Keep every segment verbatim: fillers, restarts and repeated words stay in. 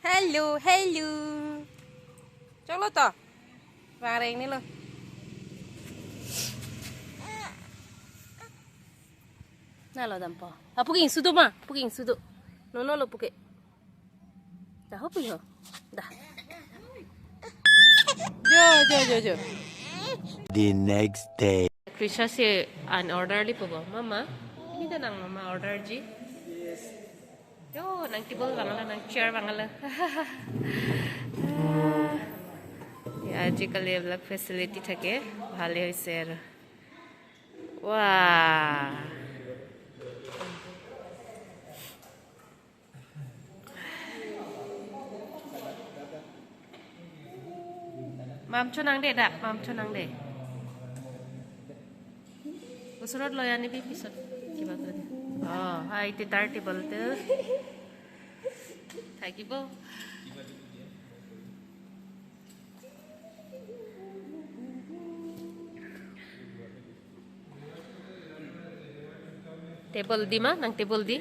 Hello, hello. Choklo to. Vang reng ni lo. Na lo dampo. Ah, puking sudu ma, puking sudu. No, no lo puke. Dah, hopi ho. Dah. Jo, jo, jo, jo. The next day. Krisha si an order lipo bo. Mama, ini dah nang mama order ji. Yo, nang table vanglo, nang chair vanglo. Ya, আজিকালি এইবিলাক facility থাকে, ভালে হৈছে আৰু। Wow. Mam chonang de dak, mam chonang de. ওচৰত লৈ আনিবি পিছত কিবা কৰি। অ, হয়, এতিয়া তাৰ টেবুলটো থাকিব। Table di ma, nang table di.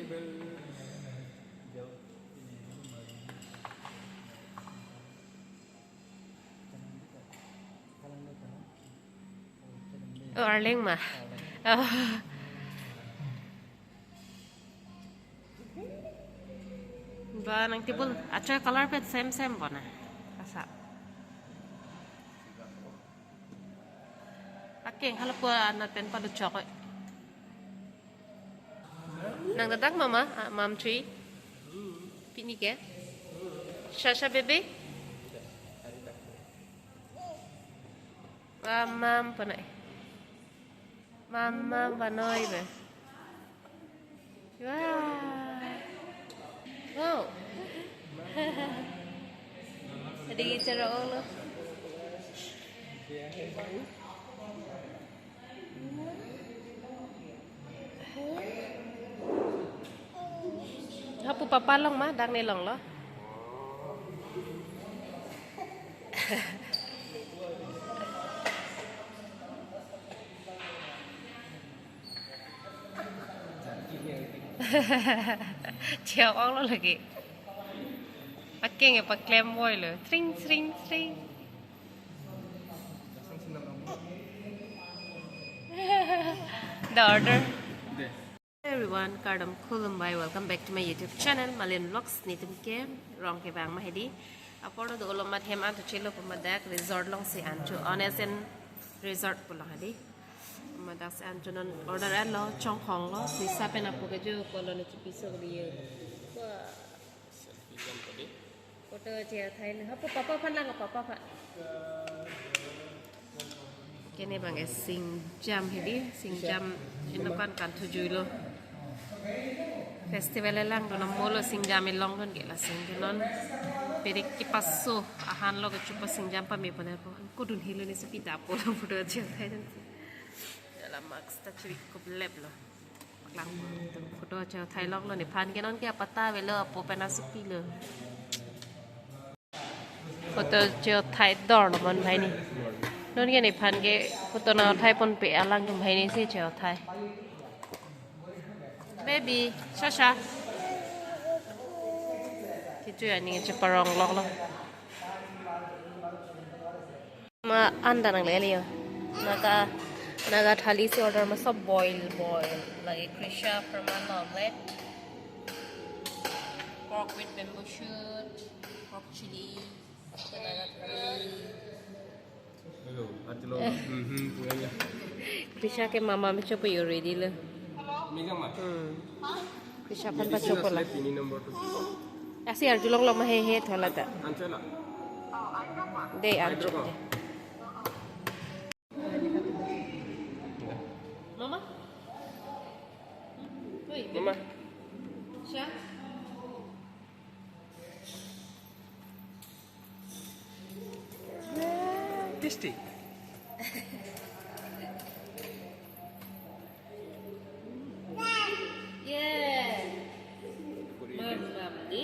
Oh, arleng ma. Oh. Ba nang table, acha color pen same same bona. Asa. Akeng halapu anat pen paduchok. Nang dadak mama, ah, mam three. Pini ke? Shasha baby? Mam mam panai. Mam mam banoi be. Wow. Wow. Tadi bicara Allah. Hapu papa long ma, dak ne long lo. Cheo ong lo lagi. Akeng e paklem voi lo. Tring, tring, tring. The order. Everyone, kardom khulumbai. Welcome back to my YouTube channel, Malin Vlogs. Netum ke rong kevang ma hedi. Apor do olo mat hem an to chelo pamadak resort along si an to Honest and Resort pulo hedi. Madak si an to non order an lo, chongkhong lo, pisa pen apu ke jo koloni chipiso kodi ye. Wah. Photo chethai lo. Hapu papa aphan lang, papa aphan. Kene bang e singjam hedi, singjam inokan kan thujuilo. Festival elang dona molo singjam ilong don ke la sing ke non. Perik kipaso ahan lo kechupa singjam pame pone po. Kodun hilo ne sepi dapo lo photo chethai don. Dalam mask ta chiri kup lep lo. Lang photo chethai lok lo nephan ke non ke apata avelo apo pen asopi lo. Photo chethai dor lo mon bhai ni. Non ke nephan ke photo nangthai ponpe alang tum bhai ni si chethai. Baby, Shasha. Kichu ani cheparong lok lo. Ma anda nanglele yo. Naga, Naga thali si order ma sob boil, boil. Lagi Krisha aphan ma omelette. Pork with bamboo shoot, pork chili, Naga thali. Hello, atilo. Eh. Mhm, punya. Krisha ke mama me chopo yo ready lo. Mega ma. Hmm. Krisha aphan pa chopo la. Ini nomor tu. Asi arjulong lo ma he he thola ta. Anchela. De ancho de. Mama. Oi, mama. Sha. Tasty. Yeah. Mam, mam, di.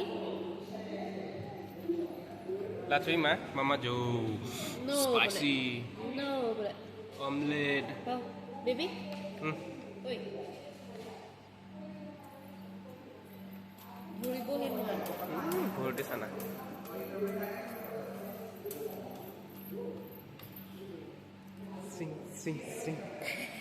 Lasui ma, mama jo. No, spicy. No, bole. Omelette. Oh, baby. Hmm. Oi. Bhuri bo hin ma. Hmm, bhuri di sana. Sing, sing, sing.